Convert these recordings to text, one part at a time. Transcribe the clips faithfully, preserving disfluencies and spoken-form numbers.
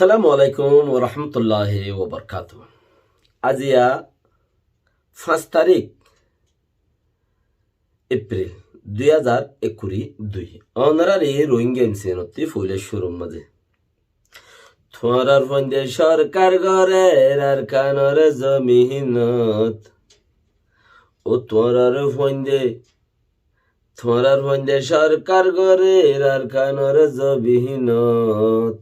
Assalamu alaikum wa rahmatullahi wa barakatuhu. Aijja fañs tarík Epril dui házar ekkuri dui. Onoráre Rohingya M C N ottú foila cúrur mazé. Tuáñrar fuainde sorkar gorér Arkanor zominot. Ó tuáñrar fuainde, tuáñrar fuainde sorkar gorér Arkanor zominot.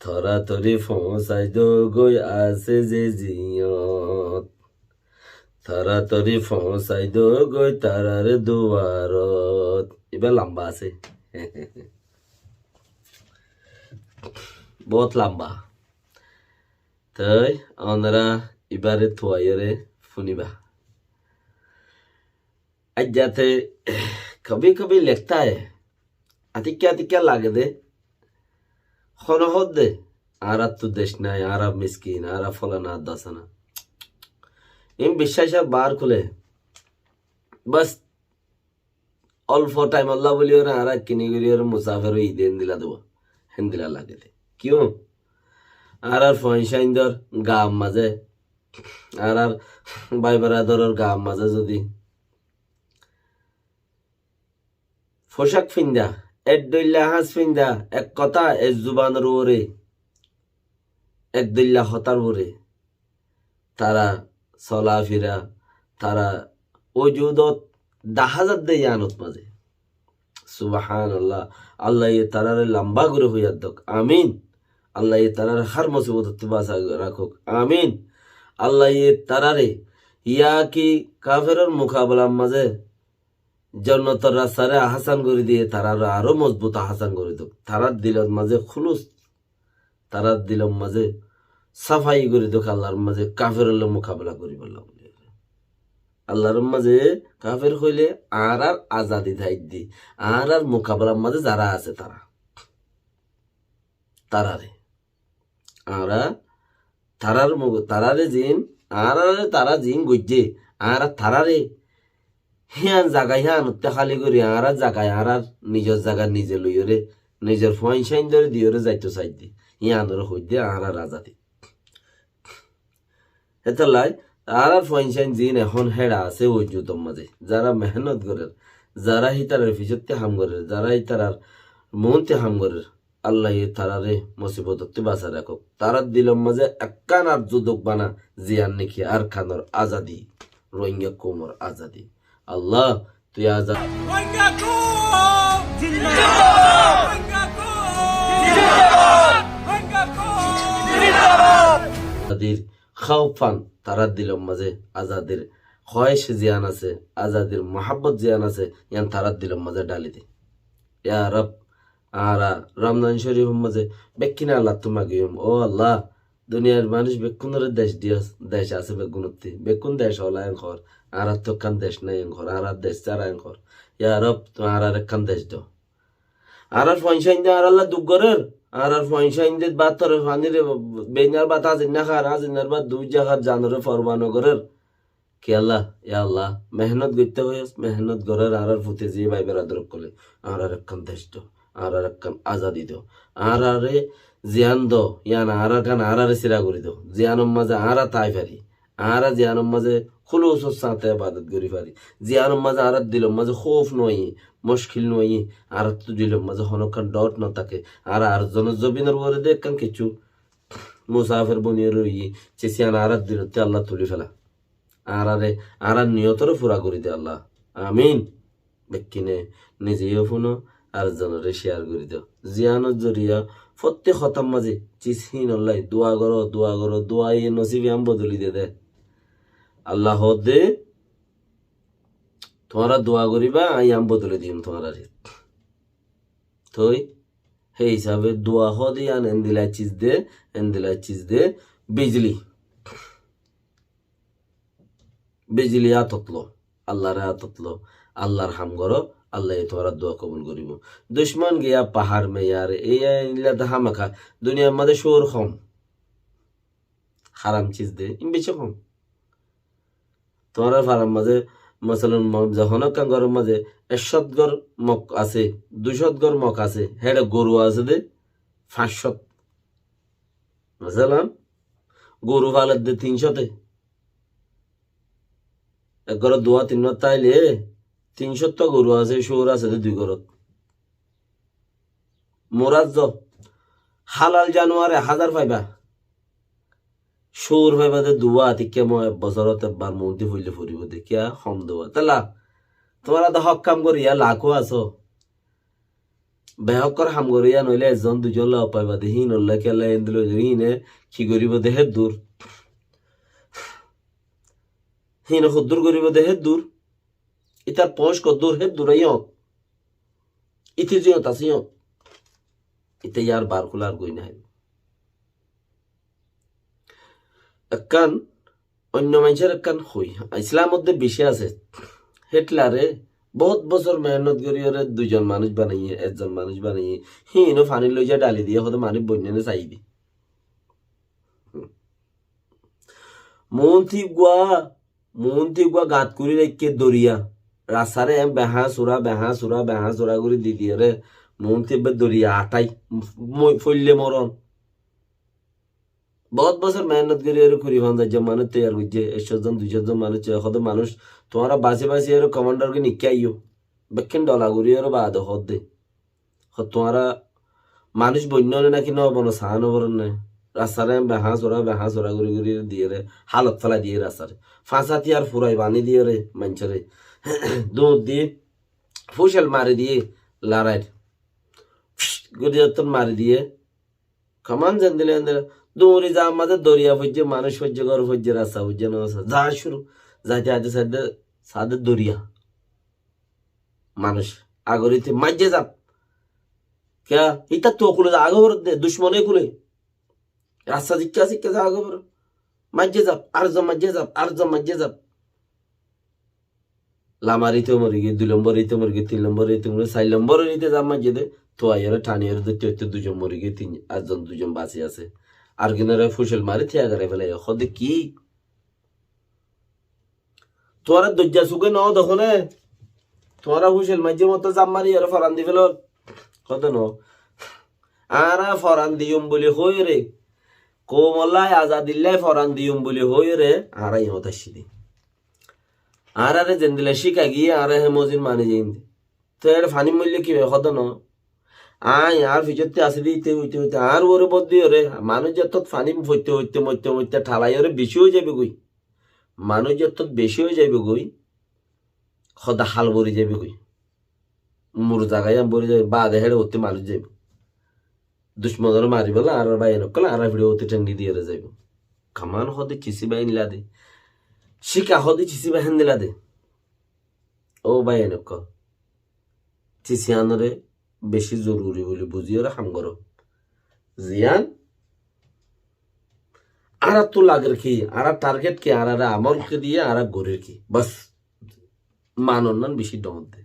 Toratori foóñsai dogói asé ze ziyót. Toratori foóñsai dogói tarár duarot. Ibá lamba asé. Bout lamba. Toi onorá ibáre tuaiyóre fúniba. Aijja te kabhi kabhi lagta hai, atikka atikka lage de, hono hoódde, añárattú dec nái, añára miskin, añára folana dasana. Iín biccácor baár kúle. Bas, olfo thaimolla bóliyoré añára kini goríyoré musafer óiyi de héndila dua, héndila lage de. Kiyó? Añárar fuain sáindor gaar mazé, añárar bái beradoror gaar mazé zodi focák finda, ek dhoilla háñs finda, ek kotá, ek zubanor uore, ek dhoilla hotár uore, tará solafira, tará ujudot dahá zadde yíanot mazé. Subhánallah. Allaye taráre lamba gorí hoiyar dók. Amin. Allaye taráre hár musibotottú basai rakók. Amin. Allaye taráre yá ki kaferor mukabelar mazé jonnotor rastaré ahásán gorí diyé, taráre aró mozbut ahásán gorí dók. Tarár dilor mazé húlus, tarár dilor mazé safai gorí dók, Allar mazé kaferor lói mukabela goríbolla bóli. Allar mazé kafer hoilé añárar azadi táidde, añárar mukabelar mazé zará asé tará, taráre. Añára tarár mu-, taráre ziín, añáráre tará ziín goijjé, añára taráre híyan zaga híyanottú háli gorí, añárar zaga, añárar nizor zaga nize loiyóre, nizor fuain sáindore diyoré zaito saidde, híyanore hoidde añárar azadi. Hétolla añárar fuain sáin ziín ehón héçe asé ujudor mazé, zará mehénnot gorér, zará hítarar fisótti ham gorér, zará hítarar muúnti ham gorér, Allaye taráre musibotottú basai rakók. Tarár dilor mazé ekkán arzu dók bana, ziyán niki Arkanor azadi, Rohingya koumor azadi. Allah, tui azadi. Rohingya koum zindabad! Rohingya koum zindabad! Rohingya koum zindabad! Azadir háuf fan tarár dilor mazé, azadir hóesh ziyán asé, azadir muhabbot ziyán asé, yían tarár dilor mazé dháli de. Ya Rab, añára Ramzan Córifor mazé bekkúne Allattú magiyum. Ó Allah, duniyar manúic bekkúnore dec diyós, dec asé beggúnottú. Bekkún dec ola en hoór, añárattú ekkán dec nái en hoór, añárar dec sára en hoór. Ya Rab, tui añárare ekkán dec do. Añárar fuain sáinde añáralla duk gorér, añárar fuain sáinde bátoré faníre, beinar bát azinna hár, azinnar bát duijja hár, zanore forwa nogorér. Kiyólla, ya Allah, mehénnot goitté hoiyós, mehénnot gorér añárar fute ziyé bái berador ókkole, añárare ekkán dec do, añárare ekkán azadi do, añárare ziyán do, yían añárar gán añárare sira gorí do, ziyánor mazé añára tái fari, añára ziyánor mazé húlusor sáñte ebadot gorí fari, ziyánor mazé añárar dilor mazé hóuf no aiyé, muckil no aiyé, añárattú dilor mazé honókkán dhór no táke, añára ar zonor zobinor uore de ekkán kiccú musafer boniyóre roiyí, cé ziyán añárar dilottú Allah tulí fela. Añárare, añárar niyotoré fura gorí de Allah. Amin. Bekkúne nize yó fúno, ar zonoré share gorí do. Ziyánor zoriya fottí hotár mazé cis híinolla dua goró, dua goró, duaye nosib yían bodoli de de. Allah hoódde, tuáñra dua goríba, añí yían bodoli diyum tuáñrare. Toi hé hísabe dua hoóde yían endilla cis de, endilla cis de, bijli. Bijli átot lo, Allar átot lo, Allar ham goró, Allaye tuáñrar dua kobul goríbo. Ducmon giya pahár meyar, eilla de hámaka, duniyar mazé cóor hom. Háram cis de, iín beci hom. Tuáñrar farar mazé, masalan, mo-, ze honó ekkán góror mazé ek cót gór mok asé, dui cót gór mok asé, héçe goru asé de fañs cót. Masalan, goru faledde tin cóte. Ek górot duwa tin cót táile tin cót goru asé, cúr asé de dui górot. Murad zo, halal januar ek házar faiba. Cúr faiba de duwa, tikká mo ek bosórot ebbar muúnti foille foribó de, kiyá hom duwa. Tala, tuáñra de hók ham gorí ya lakó asó. Behokkor ham gorí ya noile ezzon duizon loi faiba de, híin olla kiyá endilla óiye, híine ki goríbo de héddur. Híine hoddur goríbo de héddur. Ítar foóñs hoddur héddur aiyó. Íte ziyót asé yót. Íte yar bar kúlar goi nái. Ekkán oinno maincór ekkán hoi. Islamot de beci asé. Hitlare bout bosór mehénnot gorí ore duizon manúic banaiye, ezzon manúic banaiye. Híino fanir loi za dhali diye, hoó de manúic boinné né saiyé de. Muúnti gua Muúnti uggúa gañt gorí raikké doriya. Rastaré en beháñsura, beháñsura, beháñsura gorí di diyére, muúnti ebbe doriya athái, mo-, foille moron. Boóut bosór mehénnot gorí ere kuri fanzaic zon manúic toiyar goijjé, ek cót zon, dui cót zon manúic, hodde manúic, tuáñra basi basi ere komandor gín ikká aiyó. Bekkín dhola gorí ere baade hoódde. Hoó tuáñra manúic boinno né náki no bono, saá no boron né. Rastaré beháñsura, beháñsura gorí gorí diyére, hálot félai diyé rastaré. Fañs átiyar furai bañdí diyére maincóre. Duñr di, fúcel mari diyé, larair. Fíc gorí zottón mari diyé. Kaman zendilla zendilla. Duñri zar mazé doriya foijjé, manúic foijjé, gór foijjé, rasta foijjé, no asé. Za cúru. Zaite zaite saidde, saidde doriya. Manúic agorite maijjé zat. Kiyá? Ítattú kule za agor de, ducmone kule. Rasta zikka zikka za agor. Maijjé zat, ar za maijjé zat, ar za maijjé zat. Lamar ite mori giyé, dui lombor ite mori giyé, tin lombor ite mori giyé, sair lombor ite za maijjé de, tuaiyore thaniyore de, tuaiyore duizon mori giyé, tin, ar zon duizon basi asé. Ar ginore fusel mari tiya gorai félaiye, hoó de ki? Tuáñra doijja suge no dekó né? Tuáñra fusel maijjé moto zam mari ere foran di felor. Hoó de no. Añára foran diyum buli hoiyore. Koumolla azadilla foran diyum buli hoiyore. Añára iyót aiccí de. Añárare zendilla cíka giyé, añára hé mozin mani zaiyum de. Te ere fanir moille ki hoó de no? Añí añár ficotte así de ite hoite hoite añár uore boddi ore, manúic zettót fani foitte foitte moitte moitte thalai ore beci ói zaibe goi. Manúic zettót beci ói zaibe goi, hoó de hal bori zaibe goi. Mur zaga yián bori zaibe, baade héçe utte manúic zaibe. Ducmonore mari bolla añárar bái ókkol añárar fiçe utte thengi diyore zaibe. Kaman hoó de cisi bái endilla de. Cíka hoó de cisi bái endilla de. Ó bái ókkol, cisi anore beci zoruri buli buziyore ham goro. Ziyan añárattú lager ki, añárar target ki, añárare amol ki diye, añára gorir ki. Bas, manor nan beci dhoóñr de.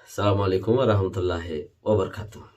Assalamu alaikum wa rahmatullahi wa barakatuhu.